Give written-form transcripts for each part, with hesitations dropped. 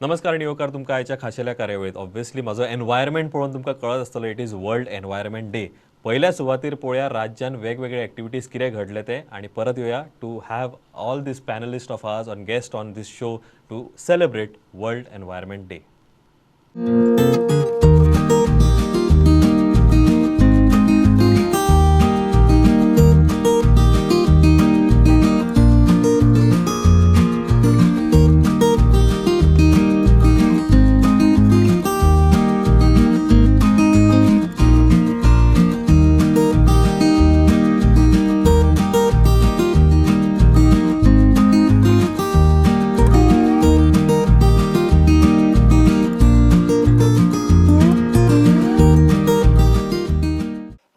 नमस्कार आनी येवकार तुमकां आयच्या खाशेल्या कार्यावळीत. ऑब्वियसली म्हाजो एनवायरमेंट पळोवन तुमकां कळत आसतलो, it is World Environment Day. पयल्या सुवातीर पळोवया राज्यान वेगवेगळे एक्टिविटीज कितें घडले ते आनी परत येवया to have all this panelist of ours on guest on this show to celebrate World Environment Day.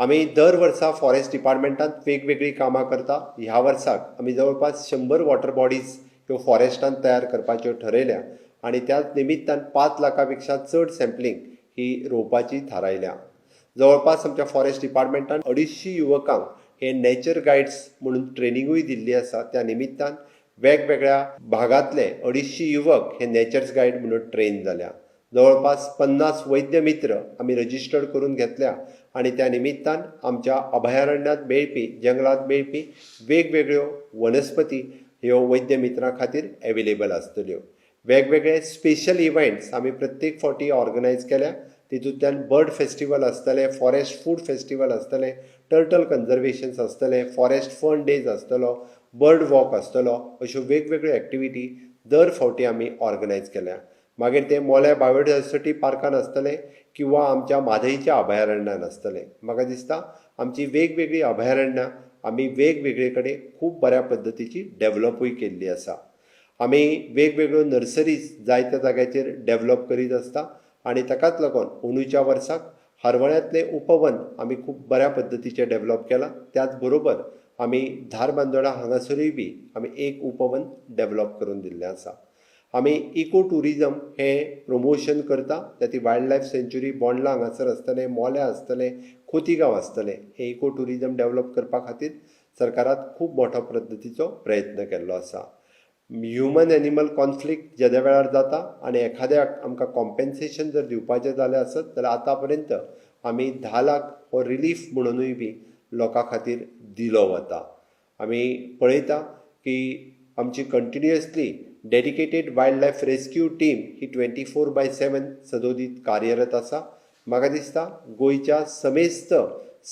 आमी दर वर्सा फॉरेस्ट डिपार्टमेंटांत वेगवेगळीं कामां करता. ह्या वर्साक आमी जवळपास 100 वॉटर बॉडीज ह्यो फॉरेस्टान तयार करपाच्यो ठरयल्या आनी त्याच निमित्तान 5 लाखां पेक्षा चड सॅम्पलींग ही रोवपाची थारायल्या. जवळपास आमच्या फॉरेस्ट डिपार्टमेंटान 250 युवकांक हे नेचर गायड्स म्हणून ट्रेनिंगूय दिल्ली आसा. त्या निमित्तान वेगवेगळ्या भागांतले 250 युवक हे नेचर्स गायड म्हणून ट्रेन जाल्या. जवळपास 50 वैद्य मित्र आमी रजिस्टर्ड करून घेतल्या आनी त्या निमित्तान आमच्या अभयारण्यांत मेळपी, जंगलांत मेळपी वेगवेगळ्यो वनस्पती ह्यो वैद्य मित्रां खातीर एवेलेबल आसतल्यो. वेगवेगळे स्पेशल इव्हेंट्स आमी प्रत्येक फावटी ऑर्गनायज केल्या. तितूंतल्यान बर्ड फेस्टिवल आसतलें, फॉरेस्ट फूड फेस्टिवल आसतलें, टर्टल कन्जर्वेशन्स आसतलें, फॉरेस्ट फन डेज आसतलो, बर्ड वॉक आसतलो. अश्यो वेगवेगळ्यो एक्टिविटी दर फावटी आमी ऑर्गनायज केल्या. मागीर ते मोल्या बायोडायवर्सिटी पार्कान आसतलें किंवा आमच्या म्हादयच्या अभयारण्यान आसतलें. म्हाका दिसता आमची वेगवेगळीं अभयारण्यां आमी वेगवेगळे कडेन खूब बऱ्या पद्दतीची डेवलपूय केल्ली आसा. आमी वेगवेगळ्यो नर्सरीज जायत्या जाग्याचेर डेवलप करीत आसता आनी ताकाच लागून अंदूच्या वर्साक हरवळ्यांतलें उपवन आमी खूब बऱ्या पद्दतीचें डेवलप केलां. त्याच बरोबर आमी धारबांदोडा हांगासरूय बी आमी एक उपवन डेवलप करून दिल्लें आसा. आमी इको ट्युरिजम हें प्रमोशन करता. ती वायल्ड लायफ सँच्युरी बोंडला हांगासर आसतलें, मोल्या आसतलें, खोतीगांव आसतलें. हें इको ट्युरिजम डेवलप करपा खातीर सरकारान खूब मोठो पद्दतीचो प्रयत्न केल्लो आसा. ह्युमन एनिमल कॉन्फ्लिक्ट जेद्या वेळार जाता आनी एखाद्याक आमकां कॉम्पेन्सेशन जर दिवपाचें जालें आसत जाल्यार आतां पर्यंत आमी 10 लाख हो रिलीफ म्हणुनूय बी लोकां खातीर दिलो वता. आमी पळयता की आमची continuously dedicated wild life rescue team ही 24/7 सदोदीत कार्यरत आसा. म्हाका दिसता गोंयच्या समेस्त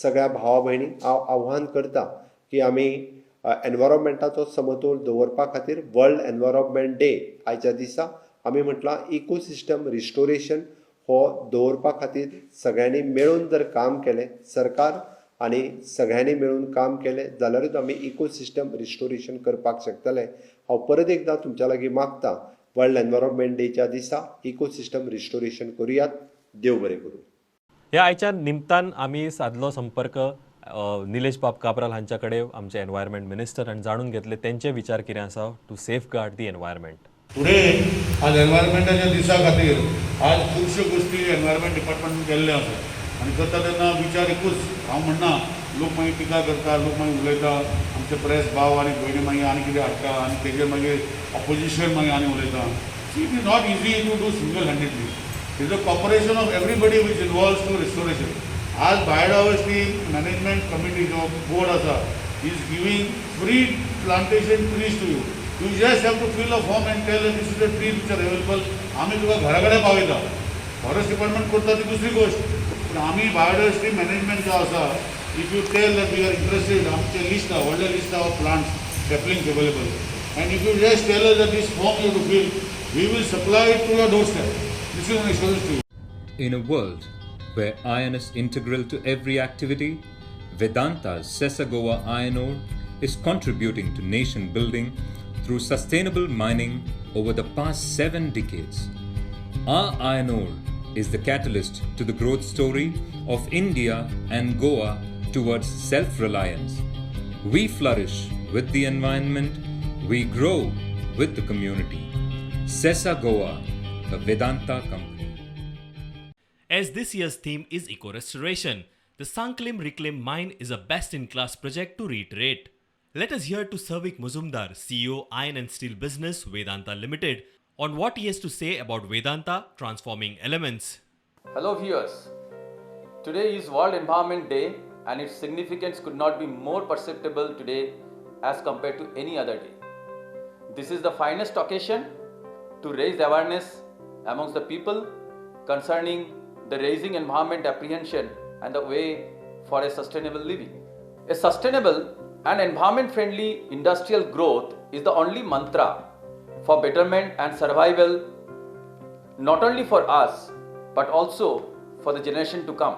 सगळ्या भावा भयणींक हांव आव्हान करता की आमी एनवायरोमेंटाचो समतोल दवरपा खातीर वर्ल्ड एनवायरोमेंट डे आयच्या दिसा आमी म्हटलां इकोसिस्टम रिस्टोरेशन हो दवरपा खातीर सगळ्यांनी मेळून जर काम केलें, सरकार आनी सगळ्यांनी मेळून काम केलें जाल्यारूच आमी इकोसिस्टम रिस्टोरेशन करपाक शकतले. हांव परत एकदां तुमच्या लागीं मागता, वर्ल्ड एनवायरोमेंट डेच्या दिसा इकोसिस्टम रिस्टोरेशन करुयात. देव बरें करूं. ह्या आयच्या निमतान आमी सादलो संपर्क निलेश बाब काब्राल हांच्या कडेन, आमचे एनवायरमेंट मिनिस्टर, आनी जाणून घेतले तेंचे विचार कितें आसा to safeguard the environment. Today आज एनवायरमेंटाच्या दिसा खातीर आज खुबश्यो गोश्टी एनवायरमेंट डिपार्टमेंटान केल्ल्यो आसा आनी करता तेन्ना विचार एकूच, हांव म्हणना लोक मागीर टिका करता, लोक मागीर उलयता, आमचे प्रेस भाव आनी भयणी मागीर आनी कितें हाडटा आनी तेजेर मागीर ऑपोजिशन मागीर आनी उलयता. See, it is not easy to do single handedly. It is a cooperation of everybody which involves to restoration. आज बायोडायवर्सिटी मॅनेजमेंट कमिटी जो बोर्ड आसा is giving free plantation trees to you. You just have to fill a form and tell this is the trees which are available. आमी तुका घरा कडेन पावयता. Forest department करता ती दुसरी गोश्ट, पूण आमी बायोडायवर्सिटी मॅनेजमेंट जो आसा, if you tell that we are interested, आमचें लिस्ट आहा, व्हडलें लिस्ट आहा of plants saplings available, and if you just tell us that this form you to fill, we will supply it to your doorstep. This is an assurance to you. In a world where iron is integral to every activity, Vedanta's Sesa Goa Iron Ore is contributing to nation building through sustainable mining over the past 7 decades. Our iron ore is the catalyst to the growth story of India and Goa towards self-reliance. We flourish with the environment, we grow with the community. Sesa Goa, a Vedanta company. As this year's theme is eco-restoration, the Sanquelim Reclaim Mine is a best-in-class project to reiterate. Let us hear to Sauvik Majumdar, CEO Iron and Steel Business, Vedanta Limited, on what he has to say about Vedanta transforming elements. Hello viewers. Today is World Environment Day and its significance could not be more perceptible today as compared to any other day. This is the finest occasion to raise awareness amongst the people concerning the raising environment apprehension and the way for a sustainable living. A sustainable and environment-friendly industrial growth is the only mantra for betterment and survival, not only for us but also for the generation to come.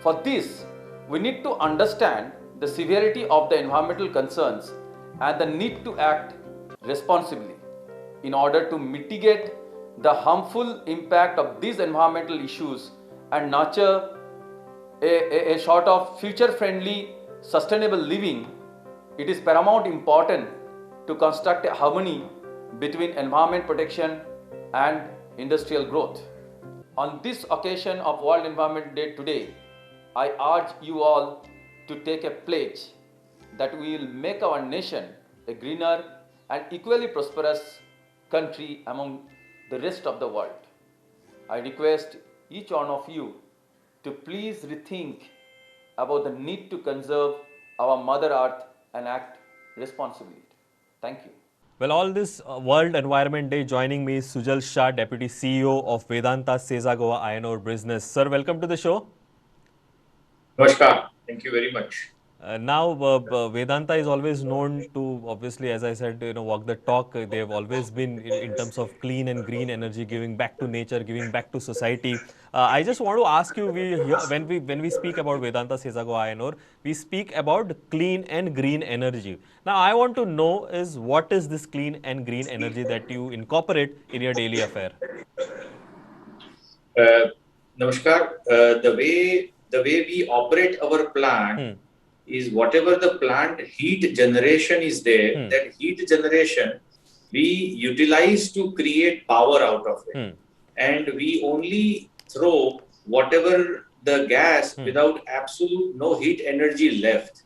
For this, we need to understand the severity of the environmental concerns and the need to act responsibly in order to mitigate the harmful impact of these environmental issues and nurture a sort of future-friendly, sustainable living. It is paramount important to construct a harmony between environment protection and industrial growth. On this occasion of World Environment Day today, I urge you all to take a pledge that we will make our nation a greener and equally prosperous country among the rest of the world. I request each one of you to please rethink about the need to conserve our Mother Earth and act responsibly. Thank you. Well, all this World Environment Day, joining me is Sujal Shah, Deputy CEO of Vedanta Sesa Goa Iron Ore Business. Sir, welcome to the show. Namaskar. Thank you very much. Now, Vedanta is always known to, obviously, as I said, you know, walk the talk. They have always been in terms of clean and green energy, giving back to nature, giving back to society. I just want to ask you, when we speak about Vedanta Sesa Goa Iron Ore, we speak about clean and green energy. Now, I want to know is what is this clean and green energy that you incorporate in your daily affair? Namaskar. The way we operate our plant is whatever the plant heat generation is there, that heat generation we utilize to create power out of it. And we only throw whatever the gas without absolute no heat energy left.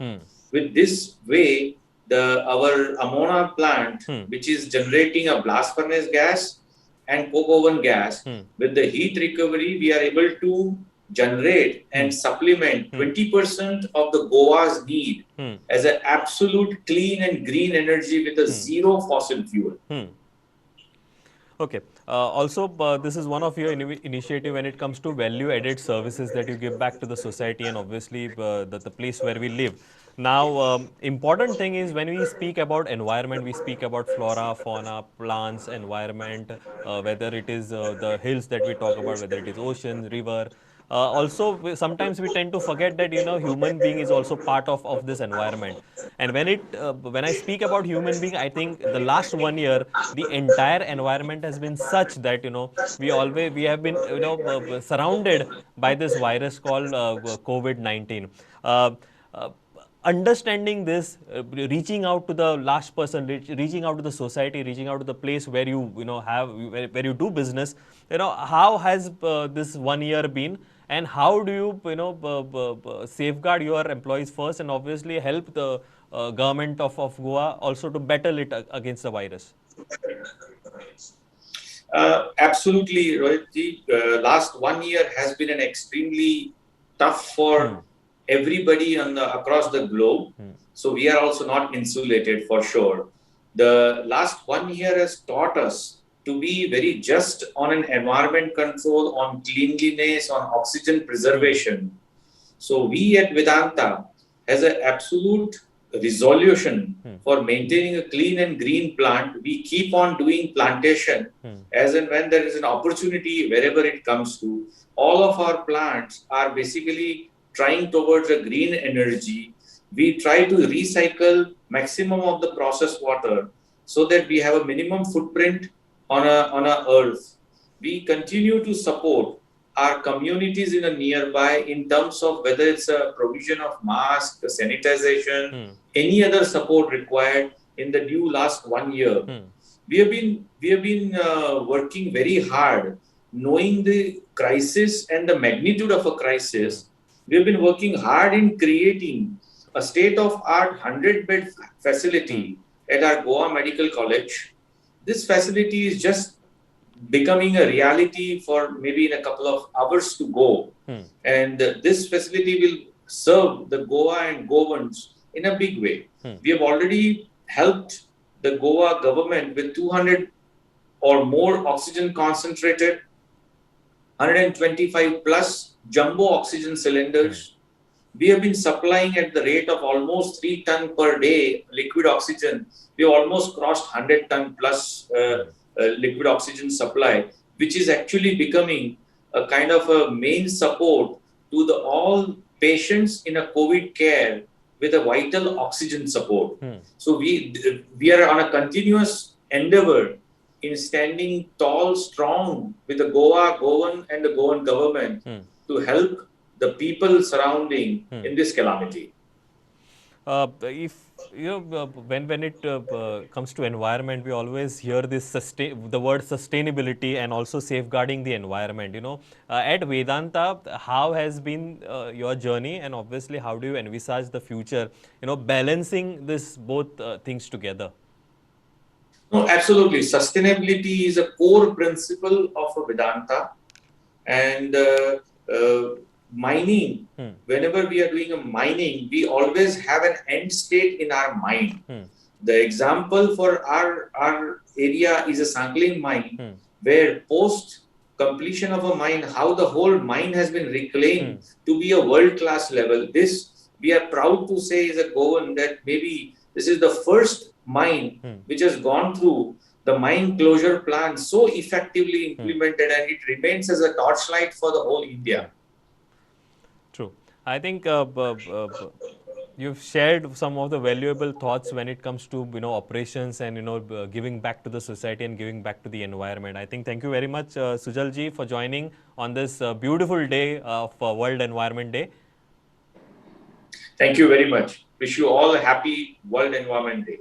With this way, our Amona plant, which is generating a blast furnace gas and coke oven gas, with the heat recovery, we are able to generate and supplement 20% of the Goa's need as an absolute clean and green energy with a zero fossil fuel. Okay. Also, this is one of your initiative when it comes to value-added services that you give back to the society and obviously the place where we live. Now, important thing is when we speak about environment, we speak about flora, fauna, plants, environment, whether it is the hills that we talk about, whether it is oceans, river. Also, sometimes we tend to forget that, you know, human being is also part of this environment. And when I speak about human being, I think the last 1 year, the entire environment has been such that, you know, we have been, you know, surrounded by this virus called COVID-19. Understanding this, reaching out to the last person, reaching out to the society, reaching out to the place where you know, have, where you do business, you know, how has this 1 year been, and how do you, you know, safeguard your employees first and obviously help the government of Goa also to battle it against the virus? Absolutely, Rohit ji. Last 1 year has been an extremely tough for everybody on the, across the globe. So we are also not insulated for sure. The last 1 year has taught us to be very just on an environment control, on cleanliness, on oxygen preservation. So we at Vedanta has an absolute resolution for maintaining a clean and green plant. We keep on doing plantation as and when there is an opportunity, wherever it comes to. All of our plants are basically trying towards a green energy. We try to recycle maximum of the processed water so that we have a minimum footprint on a earth. We continue to support our communities in a nearby in terms of whether it's a provision of mask, sanitization, any other support required in the due last 1 year. We have been working very hard, knowing the crisis and the magnitude of a crisis. We have been working hard in creating a state-of-art 100-bed facility at our Goa Medical College. This facility is just becoming a reality for maybe in a couple of hours to go. And this facility will serve the Goa and Goans in a big way. We have already helped the Goa government with 200 or more oxygen concentrated, 125 plus jumbo oxygen cylinders. We have been supplying at the rate of almost 3 ton per day liquid oxygen. We have almost crossed 100 ton plus liquid oxygen supply, which is actually becoming a kind of a main support to the all patients in a COVID care with a vital oxygen support. So we are on a continuous endeavor in standing tall, strong with the Goa, Goan and the Goan government to help the people surrounding in this calamity. If you know, when it comes to environment, we always hear this the word sustainability and also safeguarding the environment. You know, at Vedanta, how has been your journey, and obviously how do you envisage the future? You know, balancing this both things together. No, absolutely. Sustainability is a core principle of Vedanta, and mining, whenever we are doing a mining, we always have an end state in our mind. The example for our area is a Sanquelim mine, where post completion of a mine, how the whole mine has been reclaimed to be a world-class level. This, we are proud to say is a Goan that maybe this is the first mine which has gone through the mine closure plan so effectively implemented, and it remains as a torchlight for the whole India. True. I think you've shared some of the valuable thoughts when it comes to, you know, operations and, you know, giving back to the society and giving back to the environment. I think thank you very much, Sujal ji, for joining on this beautiful day of World Environment Day. Thank you very much. Wish you all a happy World Environment Day.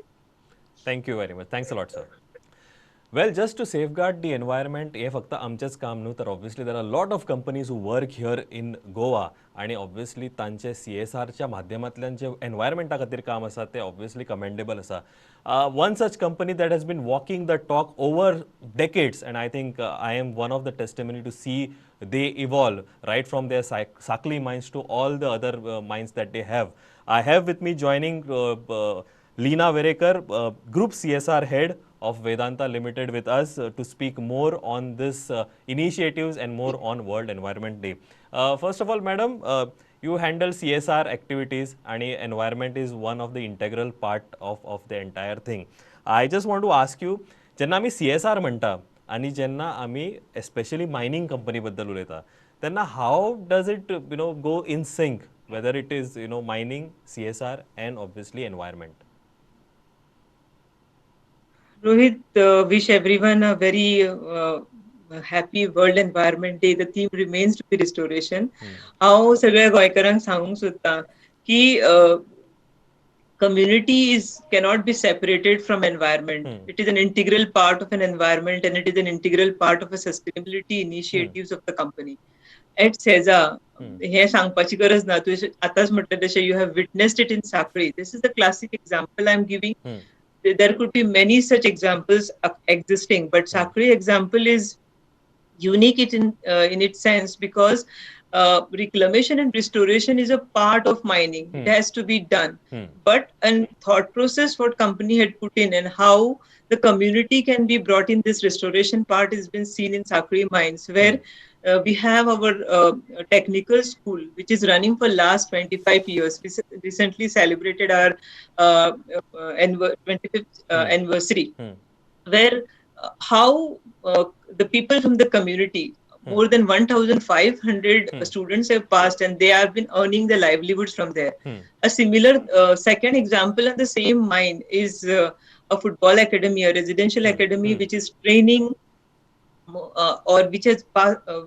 Thank you very much. Thanks a lot, sir. Well, just to safeguard the environment, हे फक्त आमचेच काम न्हू, तर obviously there are lot of companies who work here in Goa, आणि obviously तांचे CSRच्या माध्यमांतल्यान जे एनवायरमेंटा खातीर काम आसा ते ऑब्वियसली कमेंडेबल आसा. One such company that has been walking the talk over decades, and I think I am one of the testimony to see they evolve right from their Sanquelim mines to all the other mines that they have. I have with me joining Leena Verekar, Group CSR Head of Vedanta Limited, with us to speak more on this initiatives and more on World Environment Day. First of all, madam, you handle CSR activities and environment is one of the integral part of the entire thing. I just want to ask you, जेन्ना आमी CSR म्हणटा आनी जेन्ना आमी especially mining company बद्दल उलयता, तेन्ना how does it, you know, go in sync, whether it is, you know, mining, CSR and obviously environment? Rohit, wish everyone a very happy World Environment Day. The theme remains to be restoration. हांव सगळ्या गोंयकारांक सांगूंक सोदतां की community is cannot be separated from environment. It is an integral part of an environment, and it is an integral part of a sustainability initiatives of the company. At SEZA, हें सांगपाची गरज ना, तुवें आतांच म्हटलें तशें you have witnessed it in Sanquelim. This is the classic example I am giving. There could be many such examples existing, but Sanquelim example is unique in its sense because reclamation and restoration is a part of mining. It has to be done. But a thought process what company had put in and how the community can be brought in this restoration part has been seen in Sanquelim mines, where we have our technical school, which is running for last 25 years. We recently celebrated our 25th anniversary, where how the people from the community, more than 1,500 students have passed, and they have been earning their livelihoods from there. A similar second example on the same mine is a football academy, a residential academy, which is training or which has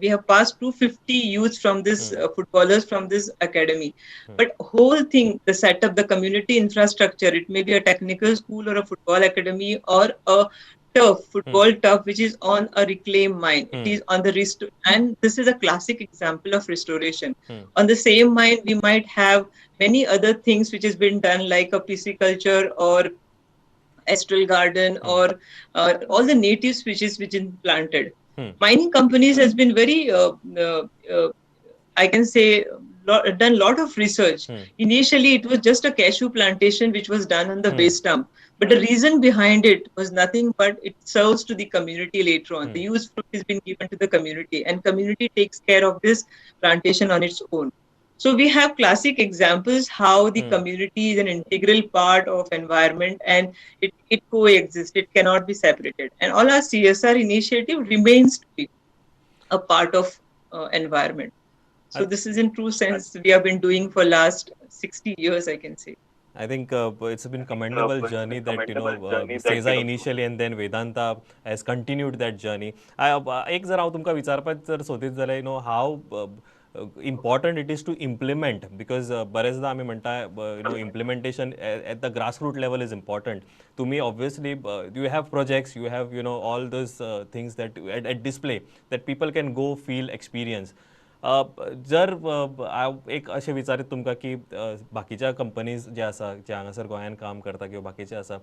we have passed 250 youths from this footballers from this academy. But whole thing, the setup, the community infrastructure, it may be a technical school or a football academy or a turf, football turf, which is on a reclaimed mine. It is on the restore, and this is a classic example of restoration. On the same mine, we might have many other things which has been done, like a pisciculture or astral garden or all the native species which is planted. Mining companies has been very, I can say, done lot of research. Initially, it was just a cashew plantation which was done on the waste dump. But the reason behind it was nothing but it serves to the community later on. The use fruit has been given to the community, and community takes care of this plantation on its own. So we have classic examples how the community is an integral part of environment, and it coexists, it cannot be separated. And all our CSR initiative remains to be a part of environment. So this is in true sense we have been doing for last 60 years, I can say. I think it's been commendable journey that, you know, Seza initially and then Vedanta has continued that journey. एक जर हांव तुमकां विचारपाक जर सोदीत जाल्यार, you know, how important it is to implement, because बरेचदा आमी म्हणटा, you know, implementation at the grassroot level is important. तुम्ही obviously you have projects, you have, you know, all those things that at display that people can go feel, experience. जर एक अशें विचारीत तुमकां की बाकीच्या कंपनीज जे आसा, जे हांगासर गोंयान काम करता किंवा बाकीचे आसा,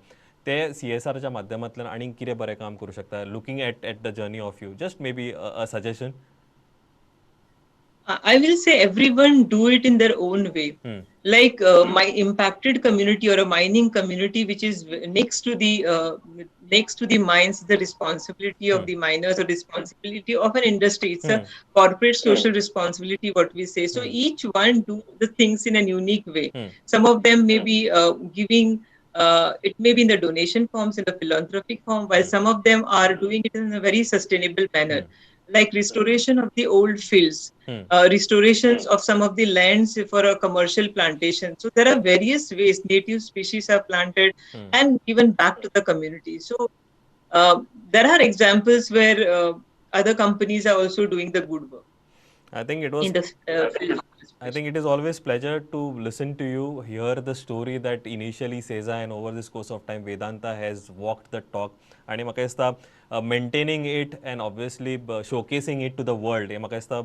ते सीएसआरच्या माध्यमांतल्यान आनीक कितें बरें काम करूं शकता, looking at the journey of you, just maybe a suggestion. I will say everyone do it in their own way. Like my impacted community or a mining community which is next to the mines, the responsibility of the miners or responsibility of an industry. It's a corporate social responsibility, what we say. So each one do the things in a unique way. Some of them may be giving, it may be in the donation forms, in the philanthropic form, while some of them are doing it in a very sustainable manner. Like restoration of the old fields, restorations of some of the lands for a commercial plantation. So there are various ways native species are planted and given back to the community. So there are examples where other companies are also doing the good work. I think it was in the field. I think it is always pleasure to listen to you, hear the story that initially Seza and over this course of time Vedanta has walked the talk. आणि म्हाका दिसता maintaining it and obviously showcasing it to the world, हे म्हाका दिसता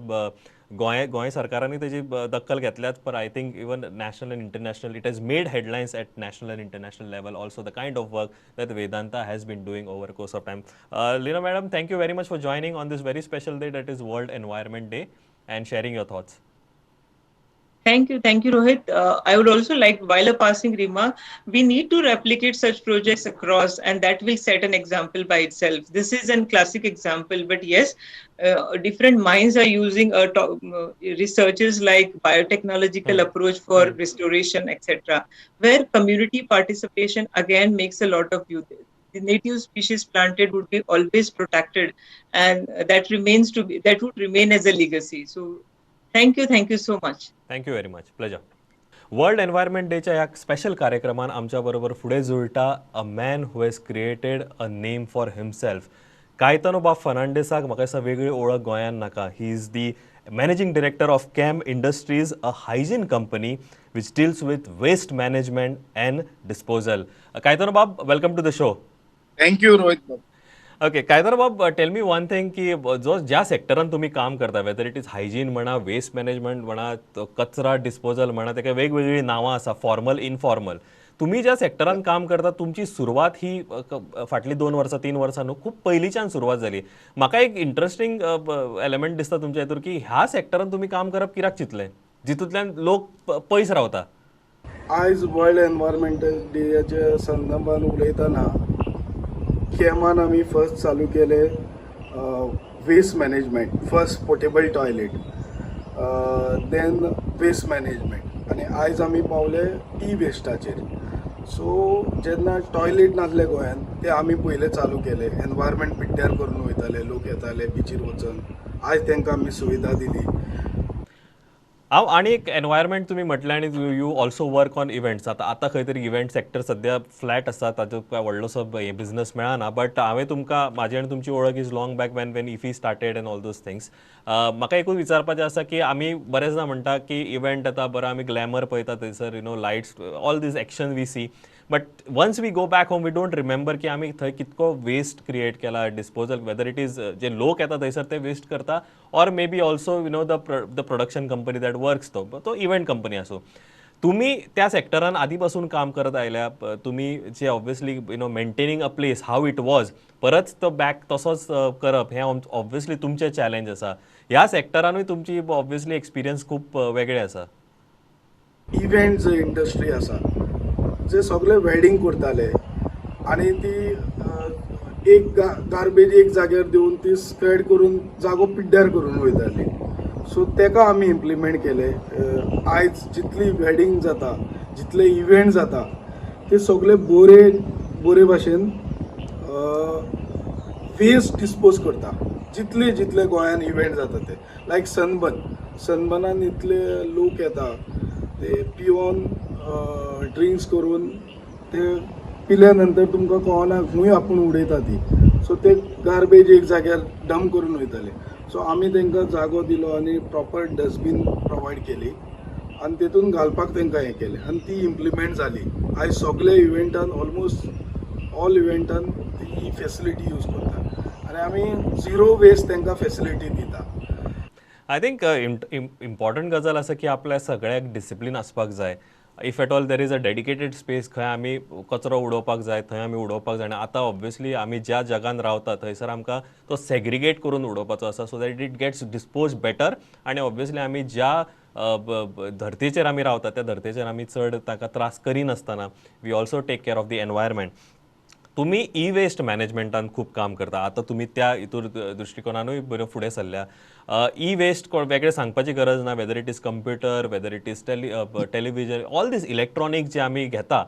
गोंय गोंय सरकारांनी तेजी दखल घेतल्यात, but I think even national and international, it has made headlines at national and international level also, the kind of work that Vedanta has been doing over course of time. Leena madam, thank you very much for joining on this very special day, that is World Environment Day, and sharing your thoughts. Thank you. Thank you, Rohit. I would also like, while a passing remark, we need to replicate such projects across, and that will set an example by itself. This is a classic example, but yes, different minds are using researchers like biotechnological approach for restoration, etc., where community participation again makes a lot of use. The native species planted would be always protected, and that remains to be, that would remain as a legacy. So thank you. Thank you so much. Thank you very much. Pleasure. World Environment डेच्या ह्या special कार्यक्रमान आमच्या बरोबर फुडें जुळटा a man who has created a name for himself. Caetano बाब फर्नांडीसाक म्हाका दिसता वेगळी ओळख गोंयान नाका. He is the managing director of Chem Industries, a hygiene company which deals with waste management and disposal. Caetano बाब, welcome to the show. Thank you Rohit बाब. Okay Caetano बाब, tell me one thing की जो ज्या सेक्टरान तुमी काम करता, weather it is hygiene म्हणा, वेस्ट मॅनेजमेंट म्हणा, कचरा डिस्पोजल म्हणा, तेका वेगवेगळी नांवां आसा, फॉर्मल इनफॉर्मल. तुमी ज्या सेक्टरान काम करता तुमची सुरवात ही फाटली 2 वर्सां 3 वर्सां न्हू, खूब पयलींच्यान सुरवात जाली. म्हाका एक इंट्रस्टींग एलिमेंट दिसता तुमच्या हितूर की ह्या सेक्टरान तुमी काम करप कित्याक चिंतलें, जितूंतल्यान लोक पयस रावता? आयज वर्ल्ड एनवायरमेंटल डेच्या संदर्भान उलयतना केमान आमी फर्स्ट चालू केले waste management, first portable toilet, then waste management, आनी आयज आमी पावले ई वेस्टाचेर. सो जेन्ना टॉयलेट नासले गोंयान ते आमी पयले चालू केले. एनवायरमेंट पिड्ड्यार करून वयताले, लोक येताले बिचीर वचून, आयज तांकां आमी सुविधा दिली. हांव आनी एक एनवायरमेंट तुमी म्हटलें आनी you also work on events. आतां आतां खंय तरी इव्हेंट सेक्टर सद्या फ्लॅट आसा, ताजो काय व्हडलोसो बिजनस मेळना, बट हांवें तुमकां, म्हाजी आनी तुमची वळख is long back when when IFFI started and all those things. म्हाका एकूच विचारपाचें आसा की आमी बरेचदा म्हणटा की इव्हेंट येता बरो, आमी ग्लॅमर पळयता थंयसर, you know, lights, all these action we see, but once we go back home we don't remember की आमी थंय कितको वेस्ट क्रिएट केला, डिस्पोजल, वेदर it is जे लोक येता थंयसर ते वेस्ट करता, or maybe also you know the production company that works, तो इव्हेंट कंपनी आसूं. तुमी त्या सेक्टरान आदी पासून काम करत आयल्या. तुमी जे obviously maintaining a place how it was, परत तो बॅक तसोच करप हें ऑब्वियसली तुमचें चॅलेंज आसा. ह्या सेक्टरानूय तुमची ऑब्वियसली एक्सपिरियन्स खूब वेगळे आसा. इव्हेंट जे इंडस्ट्री आसा, जे सगळे वेडिंग करताले आनी ती एक गार्बेज एक जाग्यार दिवन ती स्प्रेड करून जागो पिड्ड्यार करून वयताली. सो तेका आमी इम्प्लिमेंट केले. आयज जितली वेडिंग जाता, जितले इव्हेंट जाता, ते सगळे बोरे बोरे भाशेन वेस्ट डिस्पोज करता. जितले जितले गोंयान इव्हेंट जाता ते, लायक सनबर्न, सनबर्नान इतले लोक येता, ते पिवन ड्रिंक्स करून ते पिल्या नंतर तुमकां कळना खंय आपूण उडयता ती. सो ते गार्बेज एक जाग्यार डंप करून वयताले. सो आमी तांकां जागो दिलो आनी प्रॉपर डस्टबीन प्रोवायड केली आनी तेतून घालपाक तांकां हें केलें आनी ती इम्प्लिमेंट जाली. आयज सगळे इव्हेंटान, ऑलमोस्ट ऑल इव्हेंटान ही फेसिलिटी यूज करता आनी आमी झिरो वेस्ट तांकां फेसिलिटी दिता. I think important गजाल आसा की आपल्या सगळ्याक डिसिप्लीन आसपाक जाय. If at all there is a dedicated space खंय आमी कचरो उडोवपाक जाय, थंय आमी उडोवपाक जाय. आनी आतां ऑब्वियसली आमी ज्या जगान रावता थंयसर आमकां तो सेग्रिगेट करून उडोवपाचो आसा, so that it gets dispose better. आनी ऑब्वियसली आमी ज्या धरतेचेर आमी रावता, त्या धरतेचेर आमी चड ताका त्रास करिनासतना we also take care of the environment. तुमी ई वेस्ट मॅनेजमेंटान खूब काम करता. आतां तुमी त्या हितूर दृश्टिकोनानूय बरें फुडें सरल्या. ई वेस्ट वेगळें सांगपाची गरज ना, whether it is computer, whether it is television, all these electronic जे आमी घेता,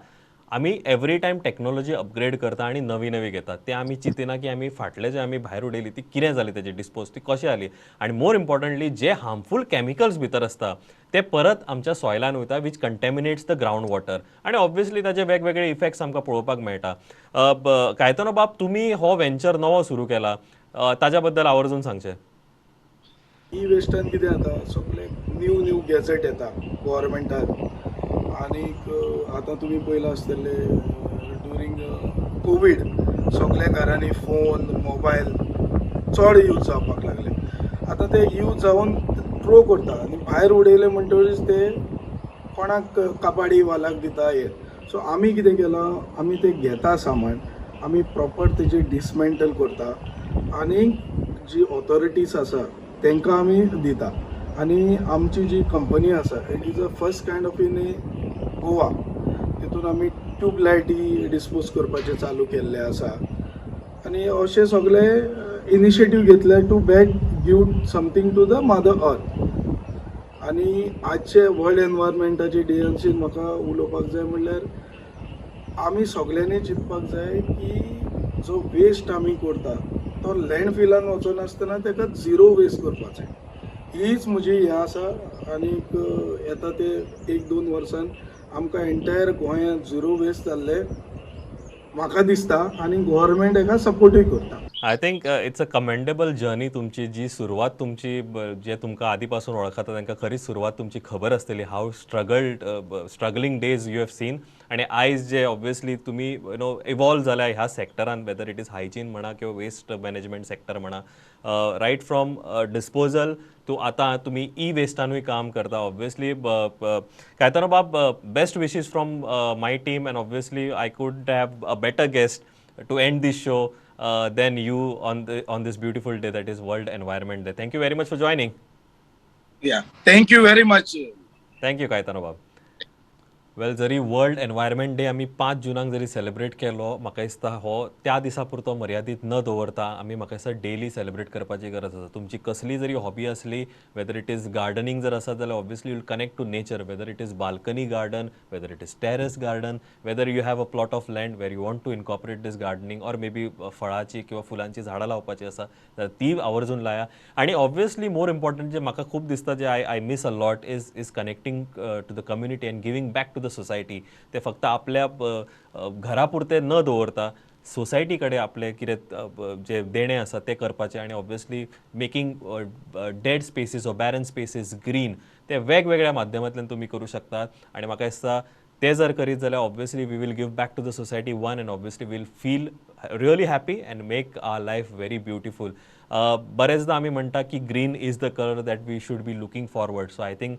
आमी एवरी टायम टॅक्नोलॉजी अपग्रेड करता आनी नवी नवी घेता. ते आमी चिंतिना की आमी फाटले जे आमी भायर उडयली ती कितें जाली, तेजी डिस्पोज ती कशी जाली. आनी मोर इम्पॉर्टंटली, जे हार्मफूल कॅमिकल्स भितर आसता ते परत आमच्या सॉयलान वयता, which contaminates the ground water. आनी ऑब्वियसली ताजे वेगवेगळे इफेक्ट्स आमकां पळोवपाक मेळटा. कायतानो बाब, तुमी हो वेंचर नवो सुरू केला, ताज्या बद्दल आवर्जून सांगचें. ई वेस्टान कितें जाता, सगळे न्यू न्यू गॅझेट येता गोवोरमेंटान. आनीक आतां तुमी पळयलां आसतलें, ड्युरींग कोवीड सगल्या घरांनी फोन, मोबायल चड यूज जावपाक लागले. आतां ते यूज जावन थ्रो करता आनी भायर उडयले म्हणटकीच ते कोणाक कबाडी वालाक दिता हे. सो आमी कितें केलां, आमी ते घेता सामान, आमी प्रॉपर तेजे डिसमेंटल करता आनी जी ऑथॉरिटीज आसा तांकां आमी दिता. आनी आमची जी कंपनी आसा, it is a first kind of in Goa. तितून आमी ट्यूबलायटी डिस्पोज करपाचें चालू केल्लें आसा आनी अशे सगळे इनिशिएटीव घेतले to back give something to the mother earth. आनी आजचे वर्ल्ड एनवायरमेंटाचे डेयांचेर म्हाका उलोवपाक जाय म्हणल्यार आमी सगल्यांनी चिंतपाक जाय की जो वेस्ट आमी करता तो लँडफिलान वचनासतना ताका झिरो वेस्ट करपाचें. हीच म्हजी हें आसा. आनीक येता ते एक दोन वर्सान आमकां एंटायर गोंयांत झिरो वेस्ट जाल्लें म्हाका दिसता आनी गोवोरमेंट हेका सपोर्टूय करता. I think it's a commendable journey तुमची, जी सुरवात तुमची, जे तुमकां आदी पासून वळखता तांकां खरीच सुरवात तुमची खबर आसतली, how struggled struggling days you have seen. आनी आयज जे ऑब्वियसली तुमी you know evolve जाल्या ह्या सेक्टरान, वेदर it is hygiene म्हणा किंवा वेस्ट मॅनेजमेंट सेक्टर म्हणा, रायट फ्रॉम डिस्पोजल टू आतां तुमी ई वेस्टानूय काम करता. ऑब्वियसली कायतानो बाब, best wishes from my team, and obviously I could have a better guest to end this show than you on this beautiful day, that is World Environment Day. Thank you very much for joining. Yeah, thank you very much. Thank you, Cayetano Bab. Well, जरी world environment day आमी 5 जुनाक जरी celebrate केलो, म्हाका दिसता हो त्या दिसा पुरतो मर्यादीत न दवरता आमी म्हाका दिसता डेली सेलिब्रेट करपाची गरज आसा. तुमची कसली जरी हॉबी आसली, वेदर it is gardening जर आसत जाल्यार obviously you'll connect to nature, whether it is balcony garden, whether it is terrace garden, whether you have a plot of land where you want to incorporate this gardening, or maybe फळाची किंवा फुलांची झाडां लावपाची आसा जाल्यार ती आवर्जून लाया. आनी ऑब्वियसली मोर इम्पॉर्टंट जे म्हाका खूब दिसता, जे I miss a lot, is connecting to the community and giving back to the society. ते फक्त आपल्या घरा पुरते न दवरता सोसायटी कडेन आपलें कितें जें देणें आसा तें करपाचें. आनी obviously making dead spaces or barren spaces green, ते वेगवेगळ्या माध्यमांतल्यान तुमी करूं शकतात. आनी म्हाका दिसता ते जर करीत जाल्यार obviously we will give back to the society one, and obviously we'll feel really happy and make our life very beautiful. बरेचदा आमी म्हणटा की green is the color that we should be looking forward. So I think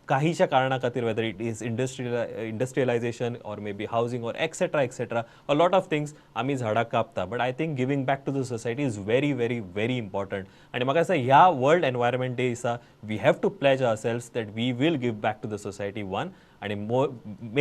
काहीच्या कारणा खातीर, whether it is industrialization or maybe housing or etcetera etcetera, a lot of things, आमी झाडां कापता, but I think giving back to the society is very very very important. आनी म्हाका दिसता ह्या world environment day दिसा we have to pledge ourselves that we will give back to the society one आनी more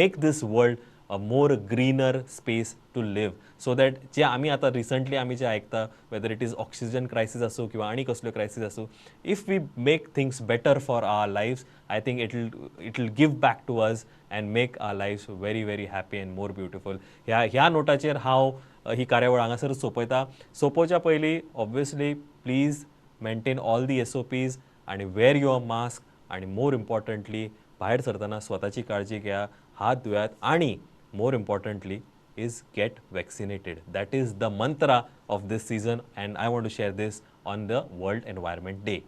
make this world a more greener space to live, so that जे आमी आतां recently आमी जे आयकता, whether it is oxygen crisis आसूं किंवा आनी कसल्यो crisis आसूं, if we make things better for our lives, I think it will give back to us and make our lives very very happy and more beautiful. ह्या नोटाचेर हांव ही कार्यावळ हांगासर सोंपयता. सोंपोवच्या पयलीं, obviously, please maintain all the SOPs आणि वेर your mask आणि मोर importantly, भायर सरतना स्वताची काळजी घ्या, हात धुयात आणि more importantly is get vaccinated. That is the mantra of this season and I want to share this on the World Environment Day.